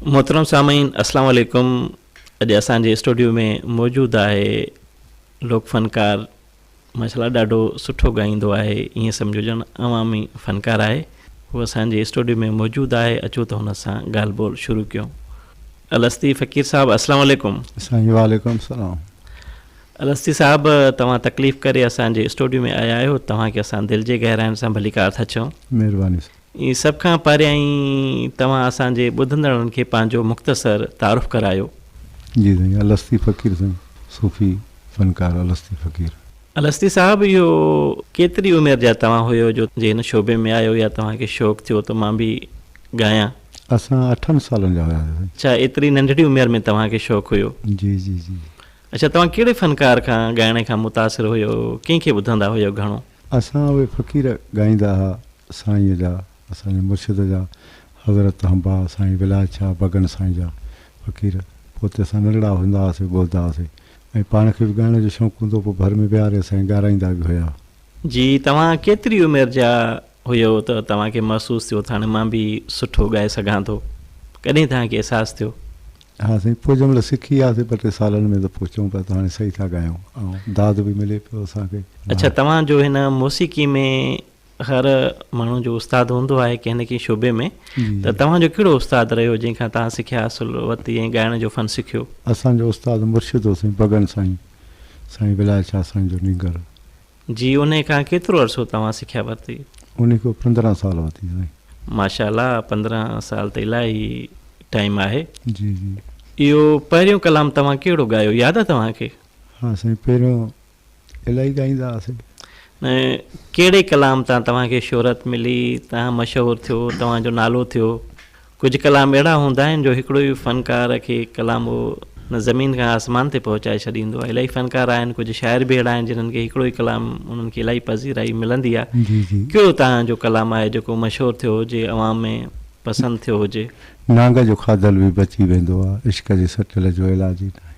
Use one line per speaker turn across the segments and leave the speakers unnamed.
محترم سامعين اسلام عليڪم اڄ اسان جي اسٽوڊيو ۾ موجود آهي لوڪ فنڪار ماشاءالله ڏاڍو سٺو ڳائيندو آهي ائين سمجهو ڄڻ عوامي فنڪار آهي هو اسان جي اسٽوڊيو ۾ موجود آهي اچو ته هن سان ڳالهه ٻولهه شروع ڪيون الستي فقير صاحب اسلام عليڪم.
سائين وعليڪم السلام.
الستي صاحب توهان تڪليف ڪري اسان جي اسٽوڊيو ۾ آيا آهيو توهان کي اسان دل جي گهراين سان ڀليڪار ٿا چئون.
مهرباني
سائين. سڀ کان پهريائين توهان اسان جي ٻڌندڙن کي پنهنجو مختصر تعارف ڪرايو.
جي سائين الستي فقير سائين صوفي فنڪار الستي فقير.
الستي صاحب اهو ڪيتري عمر جا توهان هيو جو جي هن شعبي ۾ آيو يا توهان کي شوق ٿيو ته مان به ڳايان.
اسان اٺن سالن جا هياسين سائين.
اڇا ايتري ننڍڙي عمر ۾ توهان کي شوق هيو.
جي جي جي.
اڇا توهان ڪهڙي فنڪار کان ڳائڻ کان متاثر هيو ڪنهن کي ٻڌندا هيو گهڻو.
اسان اهي فقير ڳائيندا ها سائين جا اسان جي مرشد جا حضرت هنباهه سائين ولايت شاهه بگن سائين جا فقير پوء اتي اسان ننڍڙا هوندا هئاسين ٻڌندا هئاسين ۽ پاڻ کي به ڳائڻ جو شوق هوندو هو پوء ڀر ۾ ويهاري اسان کي ڳارائيندا به هيا.
جي توهان ڪيتري عمر جا هيو ته توهان کي محسوس ٿيو ته هاڻي مان به سٺو ڳائي سگهان ٿو ڪڏهن توهان کي احساس ٿيو؟
ها سائين پوء جنهن مهل سکي وياسين ٻه ٽي سالن ۾ ته پوء چئون پيا ته هاڻي صحيح ٿا ڳايون ۽ داد به ملي پيو اسان کي.
اڇا توهان جو هن موسيقي ۾ هر ماڻهو جو استاد هوندو آهي ڪنهن نه ڪنهن شعبي ۾ ته توهان جو ڪهڙو استاد رهيو جنهن کان توهان سکيا حاصل ورتي ۽ ڳائڻ جو فن سکيو؟
اسان جو استاد مرشد هو سائين بگن سائين، سائين ولايت شاهه سائين جو نينگر.
جي انهي کان ڪيترو عرصو توهان سکيا ورتي؟
انهي کان 15 سال ورتي سائين.
ماشاء الله 15 سال ته الاهي ٽائيم آهي.
جي جي.
اهو پهريون ڪلام توهان ڪهڙو ڳايو ياد آهي توهان کي؟
ها سائين پهريون الاهي ڳائيندا هئاسين.
ڪهڙي ڪلام تان توهان کي شهرت ملي، توهان مشهور ٿيو، توهان جو نالو ٿيو؟ ڪجهه ڪلام اهڙا هوندا آهن جو هڪڙو ئي فنڪار کي ڪلام اهو زمين کان آسمان تي پهچائي ڇڏيندو آهي. الاهي فنڪار آهن، ڪجهه شاعر به اهڙا آهن جنهن کي هڪڙو ئي ڪلام انهن کي الاهي پذيرائي ملندي آهي. ڪهڙو توهان جو ڪلام آهي جيڪو مشهور ٿيو هجي، عوام ۾ پسند ٿيو هجي؟
نانگ جو کاڌل به بچي ويندو آ، عشق جي سٽيل جو علاج ئي ناهي.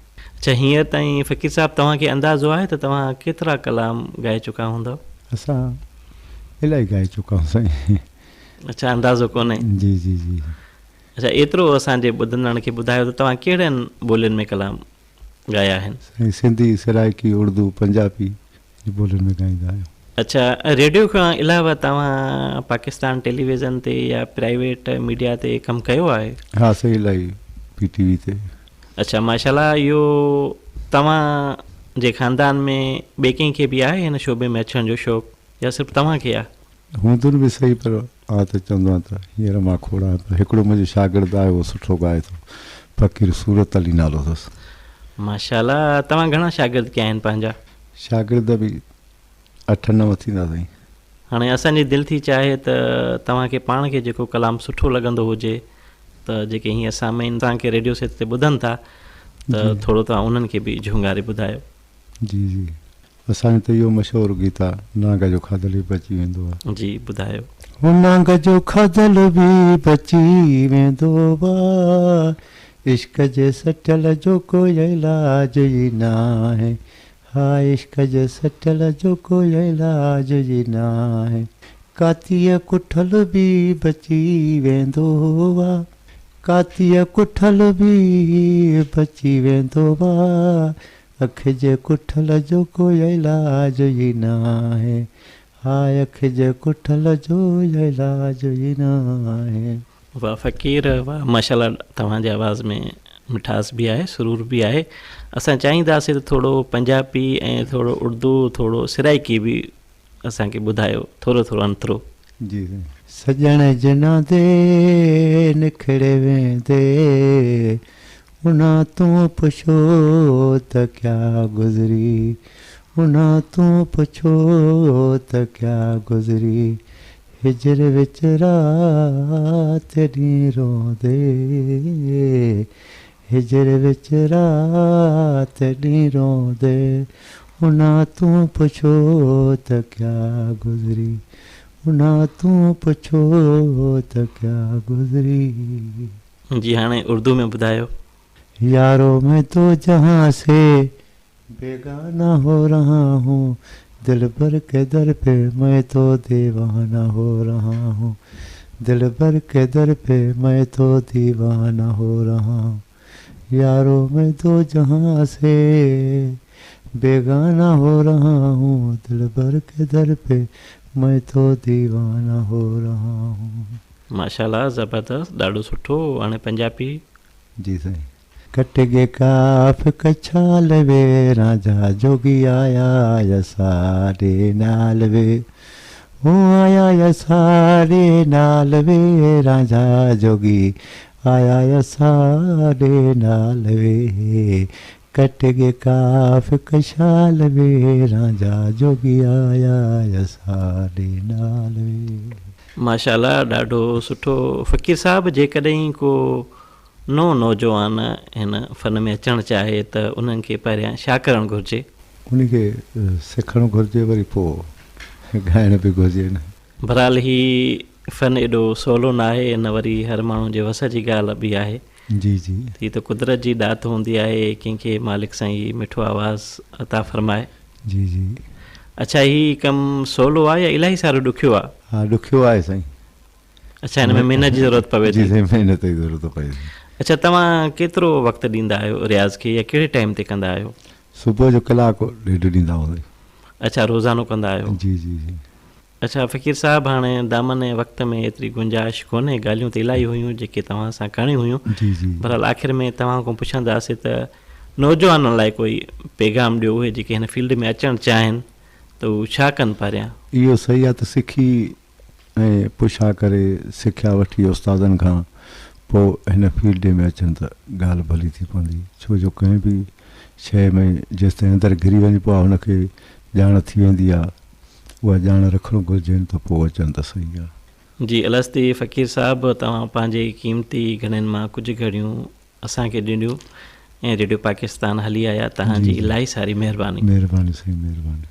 اڇا هينئر تائين فقير صاحب توهان کي اندازو آهي ته توهان ڪيترا ڪلام ڳائي چڪا هوندؤ؟
اسان الائي ڳائي چڪا آهيون سائين.
اڇا اندازو ڪونهي.
جي جي جي.
اڇا ايترو اسان جي ٻڌندڙن کي ٻڌايو ته توهان ڪهڙين ٻولين ۾ ڪلام ڳايا آهن؟
سائين سنڌي، سرائيڪي، اردو، پنجابي جي ٻولين ۾ ڳائيندا آهيون.
اڇا ريڊيو کان علاوه توهان پاڪستان ٽيليويزن تي يا پرائيويٽ ميڊيا تي ڪم ڪيو آهي؟
ها سائين الائي پي ٽي وي تي.
اڇا ماشاءالله اهو توهان جي خاندان ۾ ٻئي ڪنهن کي به آهي هن شعبي ۾ اچڻ جو شوق يا صرف توهان کي آهي؟
هوندن به سهي پر آء ته چوندو آهيان ته هينئر مان کوڙ آهيان پر هڪڙو منهنجو شاگرد آهي اهو سٺو ڳائي ٿو فقير صورت علي نالو اٿس.
ماشاءالله توهان گهڻا شاگرد ڪيا آهن پنهنجا؟
شاگرد به اٺ نو ٿيندا سائين.
هاڻي اسان جي دل ٿي چاهي ته توهان کي پاڻ کي جيڪو ڪلام سٺو لڳندو هجي ته جيڪي هينئر سامعين توهان کي ريڊيو سيٽ تي ٻڌن ٿا ته ٿورو توهان انهن کي به جهونگاري ٻڌايو.
جي جي اسان جو ته اهو مشهور گيت آ نانگ جو کاڌل به بچي ويندو آ.
جي ٻڌايو.
هو نانگ جو کاڌل به بچي ويندو آ عشق جي سٽيل جو ڪو علاج ئي ناهي ها عشق جي سٽيل جو ڪو علاج ئي ناهي ڪاتيء ڪٺل به بچي ويندو آ ڪاتيء ڪٺل به بچي ويندو آ اک جي ڪٺل جو ڪو علاج ئي ناهي ها اک جي ڪٺل جو علاج ئي ناهي.
واه فقير واه ماشاءالله توهان جي آواز ۾ مٺاس به آهي سرور به آهي اسان چاهينداسين ته ٿورو پنجابي ۽ ٿورو اردو ٿورو سرائيڪي به اسان کي ٻڌايو ٿورو ٿورو انترو.
جي سائين. سڄڻ جنان the نکڙي ويندي انهان تون پڇو ته ڪيا گذري انهان تون پڇو ته ڪيا گذري هجر وچ رات ڏينهن روندي هجر وچ رات ڏينهن روندي انهان تون پڇو ته ڪيا گذري انهان تون پڇو ته ڪيا گذري.
جي هاڻي اردو ۾ ٻڌايو.
يارو مين تو جهان سي بيگانه هو رها هون دلبر ڪي در پي مين تو ديوانه هو رها هون. دلبر ڪي در پي مين تو ديوانا هو رها هون يارو مين دو جهان سي بيگانا هو رها هون دلبر ڪي در پي مين تو ديوانا هو رها هون.
ماشاءالله زبردست ڏاڍو سٺو هاڻي پنجابي.
جي سائين. ڪٽ گي ڪاف ڪڇال وي رانجها جوڳي آيا يساري نال وي هو آيا يساري نال وي رانجها جوڳي آيا يساري نال وي ڪٽ گي ڪاف ڪشال وي رانجها جوڳي آيا يساري نال وي.
ماشاءالله ڏاڍو سٺو فقير صاحب جيڪڏهن ڪو نئون نوجوان هن فن ۾ اچڻ چاهي ته انهن کي پهريان ڇا ڪرڻ گهرجي؟
انهي کي سکڻ گهرجي وري پوء ڳائڻ به گهرجي نه.
بھرحال هي فن ايڏو سولو ناهي نه وري هر ماڻهو جي وس جي ڳالهه به آهي.
جي جي.
هي ته قدرت جي ڏات هوندي آهي ڪنهن کي مالڪ سائين هي مٺو آواز عطا فرمائي.
جي جي.
اڇا هي ڪم سولو آهي يا الاهي سارو ڏکيو آهي؟
ها ڏکيو آهي سائين.
اڇا هن ۾ محنت جي ضرورت پوي
ٿي. جي سائين محنت جي ضرورت پئي ٿي.
اڇا توهان ڪيترو وقت ڏيندا آهيو رياض کي يا ڪهڙي ٽائيم تي ڪندا آهيو؟
صبح جو ڪلاڪ ڏيڍ ڏيندا هئاسين.
اڇا روزانو ڪندا آهيو.
جي جي جي.
اڇا فقير صاحب هاڻي دامن ۽ وقت ۾ ايتري گنجائش ڪونهي ڳالهيون ته الاهي هيون جيڪي توهان سان ڪرڻيون هيون
جي جي.
بهرحال آخر ۾ توهان کان پڇنداسين ته نوجوانن لاء ڪوئي پيغام ڏيو اهي جيڪي هن فيلڊ ۾ اچڻ چاهين ته هو ڇا ڪن پهريان.
اهو صحيح آهي ته سکي ۽ پڇا ڪري سکيا وٺي استادن کان پوء هن فيلڊ ۾ اچن ته ڳالهه ڀلي ٿي پوندي ڇو جو ڪنهن به شيء ۾ جيستائين اندر گهري وڃبو آهي ان کي ڄاڻ ٿي ويندي آهي اها ڄاڻ رکڻ گهرجين ته پوء اچن ته صحيح آهي.
جي الستي فقير صاحب توهان پنهنجي قيمتي گهڙين مان ڪجهه گهڙيون اسان کي ڏنيون ۽ ريڊيو پاڪستان هلي آيا توهان جي الاهي ساري مهرباني.
مهرباني سائين مهرباني.